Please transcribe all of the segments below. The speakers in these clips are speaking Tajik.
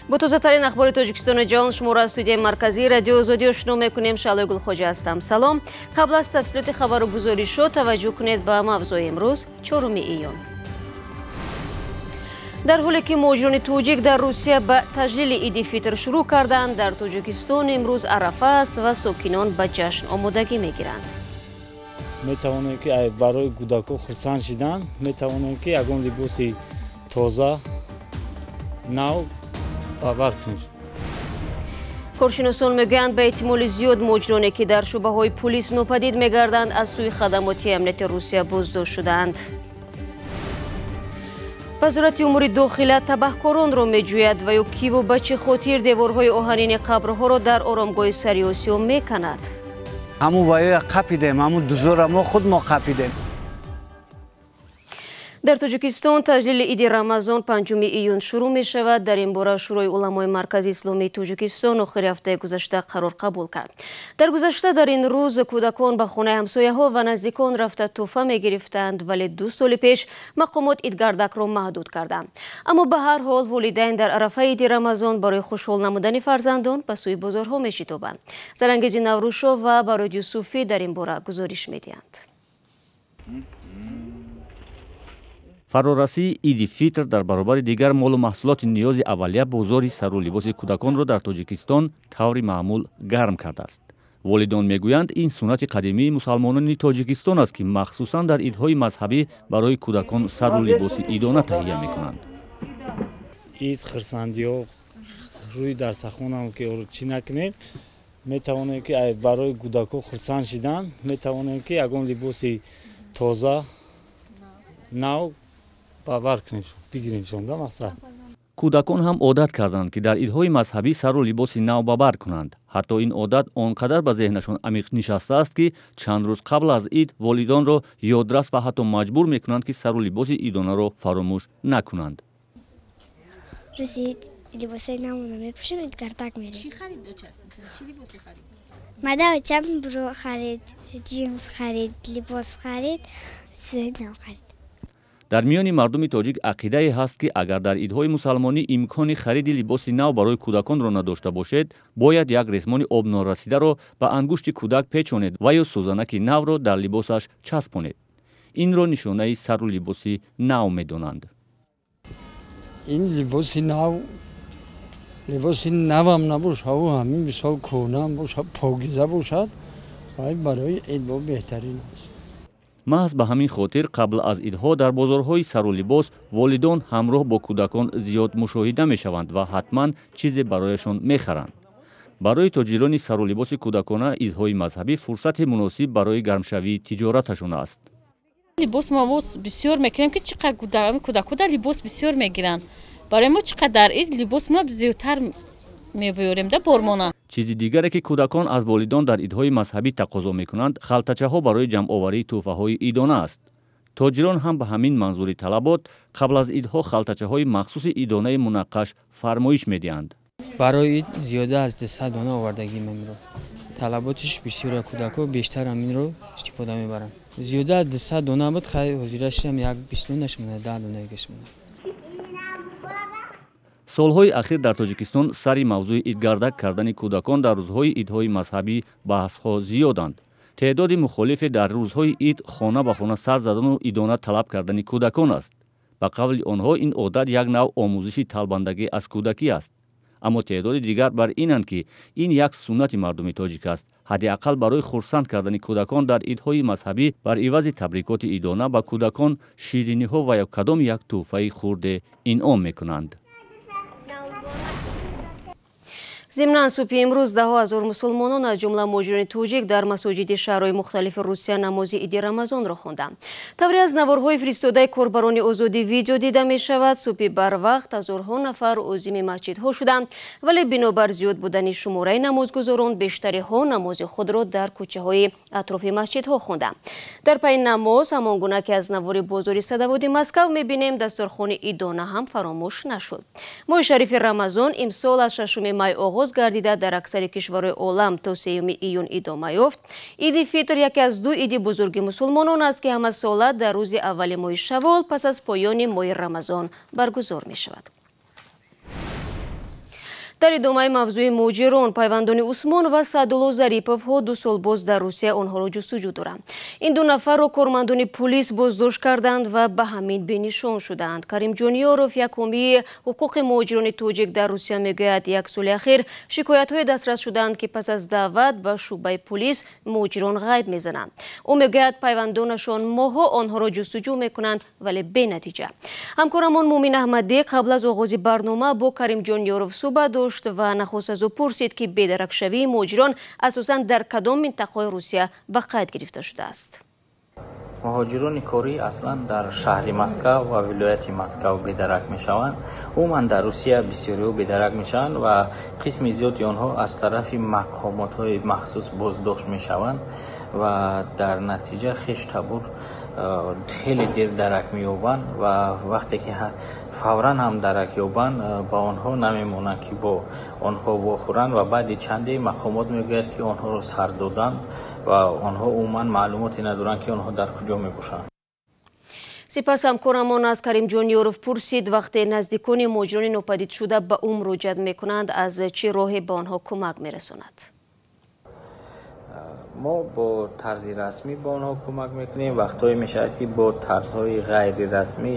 Бо тозатарин ахбори Тоҷикистони ҷаҳон шуморо аз студияи марказии Радио Озодӣ ошно мекунем. Шаълои Гулхоҷа ҳастам. Салом. Қабл аз тафсилоти хабару гузоришҳо таваҷҷӯҳ кунед ба мавзӯи имрӯз, 4 июн. Дар ҳоле ки муҳоҷирони тоҷик дар Русия ба таҷлили Иди Фитр шурӯъ карданд, дар Тоҷикистон имрӯз Арафа аст ва сокинон ба ҷашн омодагӣ мегиранд. Метавонем ки барои кӯдакҳо хурсанд шидан, метавонем ки ягон либоси тоза нав бабар кунем. Коршиносон мегӯянд, ба эҳтимоли зиёд муҳоҷироне ки дар шӯъбаҳои пулис нопадид мегарданд, аз сӯи хадамоти амнияти Русия боздошт шудаанд. Вазорати умури дохила табаҳкоронро меҷӯяд ва ё киву ба чӣ хотир деворҳои оҳанини қабрҳоро дар оромгоҳи Сари Осиё меканад. Ҳамун ваёя қапидем, ҳамун дузора мо худ мо қапидем. Дар Тоҷикистон таҷлили Иди Рамазон 5 июн шурӯъ мешавад. Дар ин бора Шӯрои уламои Маркази Исломии Тоҷикистон охири ҳафтаи гузашта қарор қабул кард. Дар гузашта дар ин рӯз кӯдакон ба хонаи ҳамсояҳо ва наздикон рафта тӯҳфа мегирифтанд, вале 2 соли пеш мақомот идгардакро маҳдуд карданд. Аммо ба ҳар ҳол волидайн дар арафаи Иди Рамазон барои хушҳол намудани фарзандон ба сӯи бозорҳо мешитобанд. Зарангези Наврӯзшо ва Барод Юсуфӣ дар ин бора гузориш медиҳанд. Фарорасии Иди Фитр дар баробари дигар молу маҳсулоти ниёзи аввалия бозори сару либоси кӯдаконро дар Тоҷикистон таври маъмул гарм кардааст. Волидон мегӯянд, ин суннати қадимии мусалмонони Тоҷикистон аст, ки махсусан дар идҳои мазҳабӣ барои кӯдакон сару либоси идона таҳия мекунанд. Ид хурсандиҳо рӯи дарсахонам ки чӣ накунем, метавонем ки барои кӯдакҳо хурсанд шидан, метавонем ки ягон либоси тоза нав бабар кунем, бигирем шонда мақсад. Кӯдакон ҳам одат карданд, ки дар идҳои мазҳабӣ сару либоси нав бабар кунанд. Ҳатто ин одат он қадар ба зеҳнашон амиқ нишастааст, ки чанд рӯз қабл аз ид волидонро ёдрас ва ҳатто маҷбур мекунанд, ки сару либоси идонаро фаромӯш накунанд. Рӯзи либосҳои навона мепӯшем, идгардак мерем. Чӣ харид дочат? Масалан, чӣ либосе харид? Мада очам бро харид, ҷинс харид, либос харид, чизҳои нав харид. Дар миёни мардуми тоҷик ақидае ҳаст, ки агар дар идҳои мусалмонӣ имкони хариди либоси нав барои кӯдаконро надошта бошед, бояд як ресмони обнорасидаро ба ангушти кӯдак печонед ва ё сӯзанаки навро дар либосаш часпонед. Инро нишонаи сару либоси нав медонанд. Ин либоси нав, либоси навам набошаву ҳамин мисол кӯҳнаам бошад, покиза бошад, вай барои ид беҳтарин аст. Маҳз ба ҳамин хотир қабл аз идҳо дар бозорҳои сару либос волидон ҳамроҳ бо кӯдакон зиёд мушоҳида мешаванд ва ҳатман чизе барояшон мехаранд. Барои тоҷирони сару либоси кӯдакона идҳои мазҳабӣ фурсати муносиб барои гармшавии тиҷораташон аст. Либос мо бисёр мекунем, ки чӣ қадр кӯдакода либос бисёр мегиранд. Барои мо чӣ қадар ид либос мо зиёдтар мебиёрем да бормона. Чизи дигаре ки кӯдакон аз волидон дар идҳои мазҳабӣ тақозо мекунанд, халтачаҳо барои ҷамъоварии тӯҳфаҳои идона аст. Тоҷирон ҳам ба ҳамин манзури талабот қабл аз идҳо халтачаҳои махсуси идонаи мунаққаш фармоиш медиҳанд. Барои ид зиёда аз 200 дона овардагим аминро. Талаботиш бисёра, кӯдакҳо бештар аминро истифода мебаранд. Зиёда аз 200 дона буд, хай ҳозирашам як 20 донаш монда, 10 донаигаш монда. Солҳои ахир дар Тоҷикистон сари мавзӯи идгардак кардани кӯдакон дар рӯзҳои идҳои мазҳабӣ баҳсҳо зиёданд. Теъдоди мухолифе дар рӯзҳои ид хона ба хона сар задану идона талаб кардани кӯдакон аст. Ба қавли онҳо ин одат як нав омӯзиши талбандагӣ аз кӯдакӣ аст. Аммо теъдоди дигар бар инанд, ки ин як суннати мардуми тоҷик аст. Ҳадди ақал барои хурсанд кардани кӯдакон дар идҳои мазҳабӣ бар ивази табрикоти идона ба кӯдакон шириниҳо ва ё кадом як тӯҳфаи хурде инъом мекунанд. Зимнан субҳи имрӯз даҳо ҳазор мусулмонон аз ҷумла муҳоҷирони тоҷик дар масоҷиди шаҳрҳои мухталифи Русия намози Иди Рамазонро хонданд. Тавре аз наворҳои фиристодаи корбарони озодӣ видео дида мешавад, субҳи барвақт ҳазорҳо нафар озими масҷидҳо шуданд, вале бинобар зиёд будани шумораи намозгузорон бештариҳо намози худро дар кӯчаҳои атрофи масҷидҳо хонданд. Дар пайи намоз, ҳамон гуна ки аз навори бозори Садаводи Москав мебинем, дастурхони идона ҳам фаромӯш нашуд. Моҳи шарифи Рамазон имсол аз 6 май оғоз гардида дар аксари кишварҳои олам то 3 июн идома ёфт. Иди Фитр яке аз 2 иди бузурги мусулмонон аст, ки ҳамасола дар рӯзи аввали моҳи Шаввол пас аз поёни моҳи Рамазон баргузор мешавад. Дар идомаи мавзӯи муҳоҷирон, пайвандони Усмон ва Саъдулло Зариповҳо 2 сол боз дар Русия онҳоро ҷустуҷӯ доранд. Ин ду нафарро кормандони пулис боздошт карданд ва ба ҳамин бенишон шуданд. Каримҷон Ёров, як ҳомии ҳуқуқи муҳоҷирони тоҷик дар Русия, мегӯяд, як соли ахир шикоятҳое дастрас шуданд, ки пас аз даъват ба шӯъбаи пулис муҳоҷирон ғайб мезананд. Ӯ мегӯяд, пайвандонашон моҳҳо онҳоро ҷустуҷӯ мекунанд, вале бенатиҷа. Ҳамкорамон Мумин Аҳмадӣ қабл аз оғози барнома бо Каримҷон Ёров суҳбат дошт ва нахуст аз ӯ пурсид, ки бедаракшавии муҳоҷирон асосан дар кадом минтақаҳои Русия ба қайд гирифта шудааст. Муҳоҷирони корӣ аслан дар шаҳри Москав ва вилояти Москав бедарак мешаванд. Умуман дар Русия бисёриҳо бедарак мешаванд ва қисми зиёди онҳо аз тарафи мақомотҳои махсус боздошт мешаванд ва дар натиҷа хештабур хеле дер дарак меёбанд ва вақте ки фавран ҳам дарак ёбанд, ба онҳо намемонанд, ки бо онҳо вохӯранд ва баъди чанде мақомот мегӯяд, ки онҳоро сар доданд ва онҳо умуман маълумоте надоранд, ки онҳо дар куҷо мебошанд. Сипас ҳамкорамон аз Каримҷон Ёров пурсид, вақте наздикони муҳоҷирони нопадидшуда ба ӯ муроҷиат мекунанд, аз чӣ роҳе ба онҳо кӯмак мерасонад. Мо бо тарзи расмӣ ба онҳо кӯмак мекунем. Вақтҳое мешавад, ки бо тарзҳои ғайрирасмӣ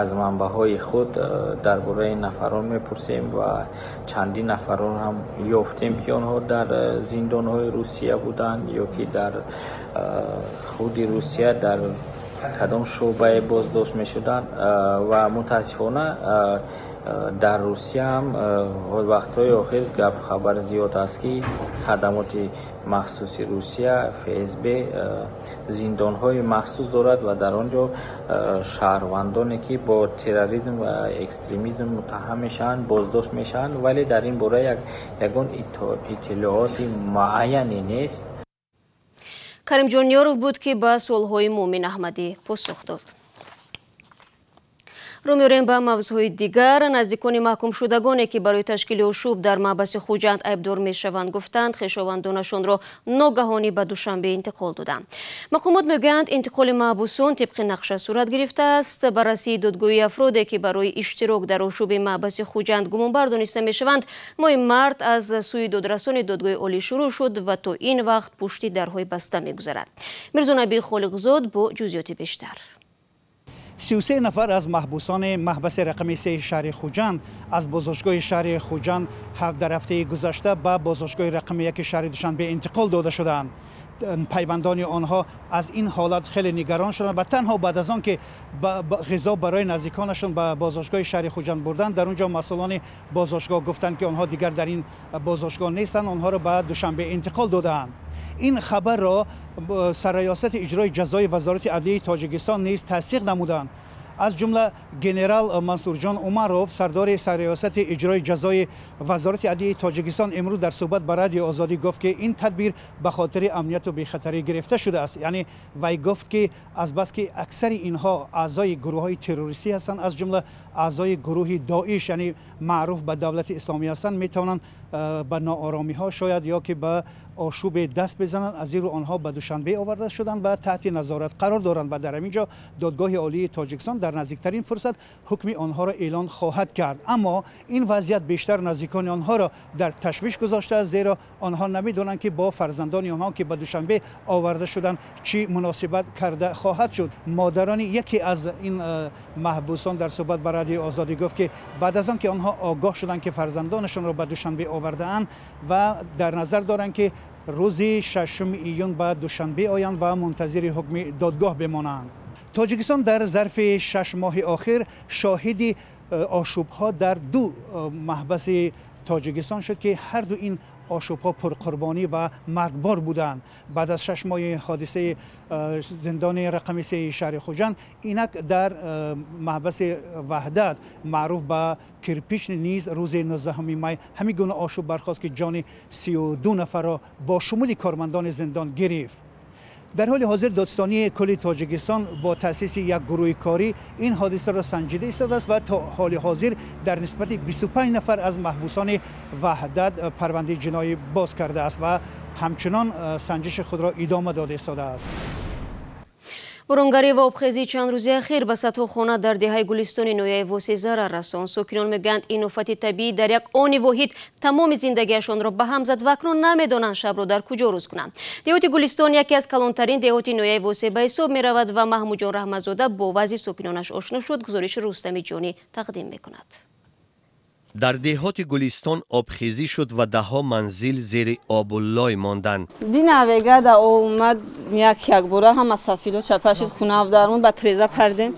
аз манбаъҳои худ дар бораи нафарон мепурсем ва чандин нафарон ҳам ёфтем, ки онҳо дар зиндонҳои Русия буданд ё ки дар худи Русия дар кадом шӯъбае боздошт мешуданд ва мутаассифона дар Русия ҳам вақтҳои охир гап хабар зиёд аст, ки хадамоти махсуси Русия ФСБ зиндонҳои махсус дорад ва дар он ҷо шаҳрвандоне, ки бо терроризм ва экстремизм муттаҳам мешаванд, боздошт мешаванд, вале дар ин бора ягон иттилооти муайяне нест. Каримҷон Ёров буд, ки ба суолҳои Мумин Аҳмадӣ посух дод. Рӯ меорем ба мавзӯъҳои дигар. Наздикони маҳкумшудагоне, ки барои ташкили ошӯб дар маҳбаси Хуҷанд айбдор мешаванд, гуфтанд, хешовандонашонро ногаҳонӣ ба Душанбе интиқол доданд. Мақомот мегӯянд, интиқоли маҳбусон тибқи нақша сурат гирифтааст. Баррасии додгоҳии афроде, ки барои иштирок дар ошӯби маҳбаси Хуҷанд гумонбар дониста мешаванд, моҳи март аз сӯи додрасони додгоҳи олӣ шурӯъ шуд ва то ин вақт пушти дарҳои баста мегузарад. Мирзонаби Холиқзод бо ҷузъиёти бештар. 33 нафар аз маҳбусони маҳбаси рақами 3 шаҳри Хуҷанд аз боздоштгоҳи шаҳри Хуҷанд дар ҳафтаи гузашта ба боздоштгоҳи рақами 1 шаҳри Душанбе интиқол дода шуданд. Пайвандони онҳо аз ин ҳолат хеле нигарон шуданд ва танҳо баъд аз он ки ғизо барои наздиконашон ба боздоштгоҳи шаҳри Хуҷанд бурданд, дар он ҷо масъулони боздоштгоҳ гуфтанд, ки онҳо дигар дар ин боздоштгоҳ нестанд, онҳоро ба Душанбе интиқол додаанд. Ин хабарро сарраёсати иҷрои ҷазои Вазорати адлияи Тоҷикистон низ тасдиқ намуданд. Аз ҷумла генерал Мансурҷон Умаров, сардори сарраёсати иҷрои ҷазои Вазорати адлияи Тоҷикистон, имрӯз дар суҳбат ба Радиои Озодӣ гуфт, ки ин тадбир ба хотири амнияту бехатарӣ гирифта шудааст. Яъне вай гуфт, ки азбаски аксари инҳо аъзои гурӯҳҳои террористӣ ҳастанд, аз ҷумла аъзои гурӯҳи Доиш, яъне маъруф ба давлати исломӣ ҳастанд, метавонанд ба нооромиҳо шояд ё ки ба ошӯбе даст бизананд. Аз ин рӯ онҳо ба Душанбе оварда шуданд ва таҳти назорат қарор доранд ва дар ҳамин ҷо додгоҳи олии Тоҷикистон дар наздиктарин фурсат ҳукми онҳоро эълон хоҳад кард. Аммо ин вазъият бештар наздикони онҳоро дар ташвиш гузоштааст, зеро онҳо намедонанд, ки бо фарзандони онҳо, ки ба Душанбе оварда шуданд, чӣ муносибат карда хоҳад шуд. Модарони яке аз ин маҳбусон дар суҳбат ба Радиои Озодӣ гуфт, ки баъд аз он ки онҳо огоҳ шуданд, ки фарзандонашонро ба Душанбе овардаанд ва дар назар доранд, ки рӯзи 6 июн ба Душанбе оянд ва мунтазири ҳукми додгоҳ бимонанд. Тоҷикистон дар зарфи 6 моҳи охир шоҳиди ошӯбҳо дар ду маҳбаси Тоҷикистон шуд, ки ҳар ду ин ошӯбҳо пурқурбонӣ ва маргбор буданд. Баъд аз 6 моҳи ҳодисаи зиндони рақами 3 шаҳри Хуҷанд, инак дар маҳбаси Ваҳдат маъруф ба Кирпични низ рӯзи 19 май ҳамин гуна ошӯб бархост, ки ҷони 32 нафарро бо шумули кормандони зиндон гирифт. Дар ҳоли ҳозир додстонии кулли Тоҷикистон бо таъсиси як гурӯҳи корӣ ин ҳодисаро санҷида истодааст ва то ҳоли ҳозир дар нисбати 25 нафар аз маҳбусони Ваҳдат парвандаи ҷиноӣ боз кардааст ва ҳамчунон санҷиши худро идома дода истодааст. Боронгарӣ ва обхезӣ чанд рӯзи ахир ба садҳо хона дар деҳаи Гулистони ноҳияи Восеъ зарар расонд. Сокинон мегӯянд, ин офати табиӣ дар як они воҳид тамоми зиндагиашонро ба ҳам зад ва акнун намедонанд шабро дар куҷо рӯз кунанд. Деҳоти Гулистон яке аз калонтарин деҳоти ноҳияи Восеъ ба ҳисоб меравад ва Маҳмудҷон Раҳматзода бо вазъи сокинонаш ошно шуд. Гузориши Рустами Ҷонӣ тақдим мекунад. Дар деҳоти Гулистон обхезӣ шуд ва даҳҳо манзил зери обу лой монданд. Динавегада омад як якбора ҳама сафило чапа шуд, хона дармон ба треза пардем,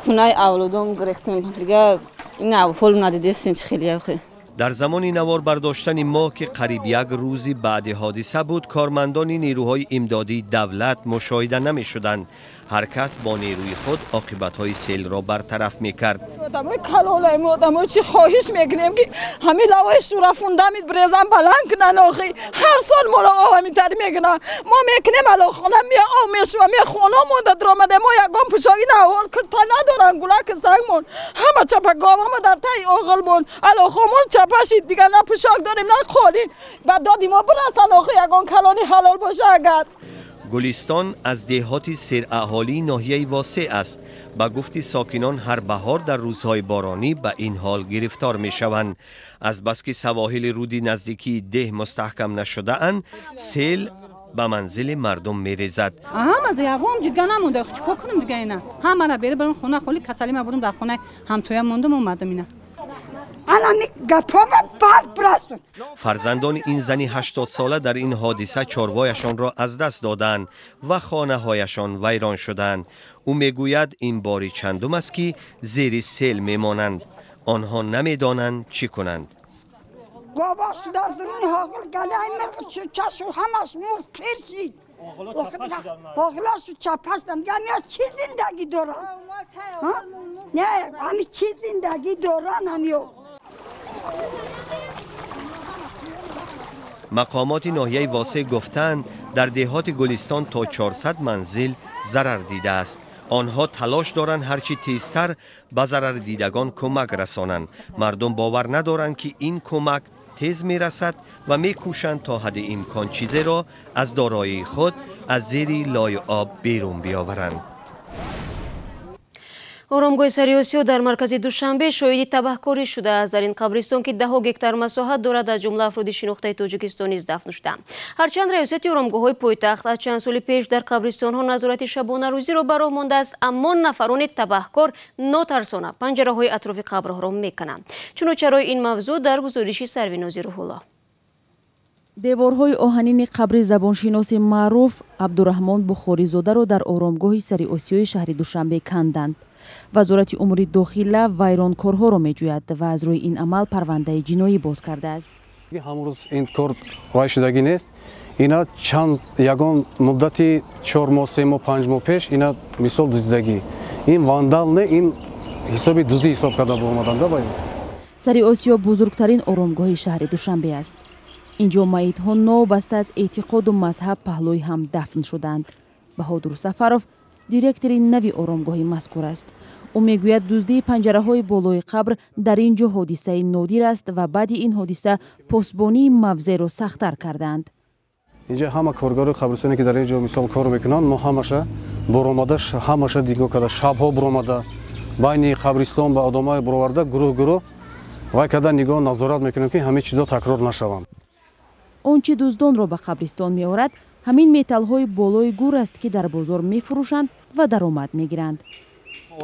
хонаи авлодом гирехтем. Дига ин ҳол надидестин чӣ хеле охе. Дар замони навор бардоштани мо, ки қариб як рӯзи баъди ҳодиса буд, кормандони нерӯҳои имдодии давлат мушоҳида намешуданд. Ҳар кас бо нерӯи худ оқибатҳои селро бартараф мекард. Одамои калолаем, одамои чӣ хоҳиш мекунем, ки ҳамин лавои шӯра фундамент брезан баланд кунанд. Охи ҳар сол моро об ҳаминтари мекунанд. Мо мекунем ало хона об мешува, мехона монда даромада, мо ягон пӯшоки наҳол кирта надоранд, гулаки сангмон ҳама чапа говамо дар таи оғилмон ало хомон чапа шид, дигар на пӯшок дорем на қолин. Ба доди мо бирасан охи, ягон калони ҳалол боша агар. Гулистон аз деҳоти сераҳолии ноҳияи Восеъ аст. Ба гуфти сокинон, ҳар баҳор дар рӯзҳои боронӣ ба ин ҳол гирифтор мешаванд. Азбаски савоҳили руди наздикии деҳ мустаҳкам нашудаанд, сел ба манзили мардум мерезад. Ҳама ягон ҷига намонда, чӣ кор кунем дига ина? Ҳамара бери барам хона холи касалима бурум, дар хонаи ҳамсоя мондум, омадам ина. Фарзандони ин зани 80сола дар ин ҳодиса чорвояшонро аз даст доданд ва хонаҳояшон вайрон шуданд. Ӯ мегӯяд, ин бори чандум аст, ки зери сел мемонанд. Онҳо намедонанд чӣ кунанд. Мақомоти ноҳияи Восеъ гуфтанд, дар деҳоти Гулистон то 400 манзил зарар дидааст. Онҳо талош доранд ҳарчи тезтар ба зарардидагон кӯмак расонанд. Мардум бовар надоранд, ки ин кӯмак тез мерасад ва мекӯшанд то ҳадди имкон чизеро аз дороии худ аз зери лою об берун биёваранд. Оромгоҳи Сари Осиё дар маркази Душанбе шоҳиди табаҳкорӣ шудааст. Дар ин қабристон, ки даҳҳо гектар масоҳат дорад, аз ҷумла афроди шинохтаи Тоҷикистон низ дафн шуданд. Ҳарчанд раёсати оромгоҳҳои пойтахт аз чанд соли пеш дар қабристонҳо назорати шабонарӯзиро ба роҳ мондааст, аммо нафарони табаҳкор нотарсона панҷараҳои атрофи қабрҳоро мекананд. Чуну чарои ин мавзӯъ дар гузориши Сарвинози Рӯҳулло. Деворҳои оҳанини қабри забоншиноси маъруф Абдураҳмон Бухоризодаро дар оромгоҳи Сари Осиёи шаҳри Душанбе канданд. Вазорати умури дохила вайронкорҳоро меҷӯяд ва аз рӯи ин амал парвандаи ҷиноӣ боз кардааст. Ҳамон рӯз ин кор вай шудагӣ нест. Ина чанд ягон муддати 4 моҳ, 3 моҳ, 5 моҳ пеш ина мисол дуздидагӣ. Ин вандал не, ин ҳисоби дуздӣ ҳисоб карда омаданда. Сари Осиё бузургтарин оромгоҳи шаҳри Душанбе аст. Инҷо маитҳо новобаста аз эътиқоду мазҳаб паҳлӯи ҳам дафн шуданд. Баҳодур Сафаров директори нави оромгоҳи мазкур аст. Ӯ мегӯяд, дуздии панҷараҳои болои қабр дар ин ҷо ҳодисаи нодир аст ва баъди ин ҳодиса посбонии мавзеъро сахттар кардаанд. Инҷа ҳама коргарои қабристоне, ки дар ин ҷо мисол кор мекунанд, мо ҳамаша буромада, ҳамаша дигоҳ карда, шабҳо буромада, байни қабристон ба одамое буроварда, гурӯҳ гурӯҳ вай карда нигоҳ назорат мекунем, ки ҳамин чизо такрор нашаванд. Он чӣ дуздонро ба қабристон меорад, ҳамин металлҳои болои гур аст, ки дар бозор мефурӯшанд ва даромад мегиранд.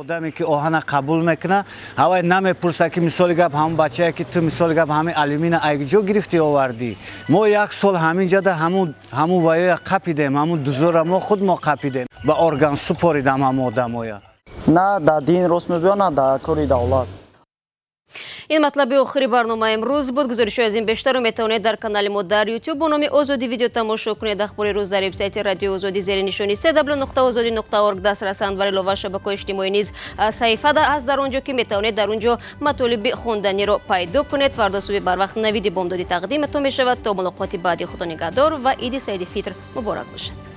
Одаме ки оҳана қабул мекунад, ҳавай намепурсад, ки мисоли гап ҳамон бачае, ки ту мисоли гап ҳамин алюмина айгҷо гирифтӣ овардӣ. Мо як сол ҳамин ҷода ҳамун ваёя қапидем, ҳамун дузора мо худ мо қапидем, ба орган супоридам ҳамон одамоя. На дар дин рост мебиёд, на дар кори давлат. Ин матлаби охири барномаи имрӯз буд. Гузоришҳои аз ин бештарро метавонед дар канали мо дар YouTube бо номи Озодӣ видео тамошо кунед. Ахбори рӯз дар вебсайти Радиои Озодӣ зери нишони cw.ozodi.org дастрасанд. Ва илова шабакаҳои иҷтимоӣ низ саҳифа аст дар он ҷо, ки метавонед дар он ҷо матолиби хонданиро пайдо кунед. Фардо субҳи барвақт навиди бомдодӣ тақдиматон мешавад. То мулоқоти баъди, Худо нигаҳдор ва Иди Саиди Фитр муборак бошад.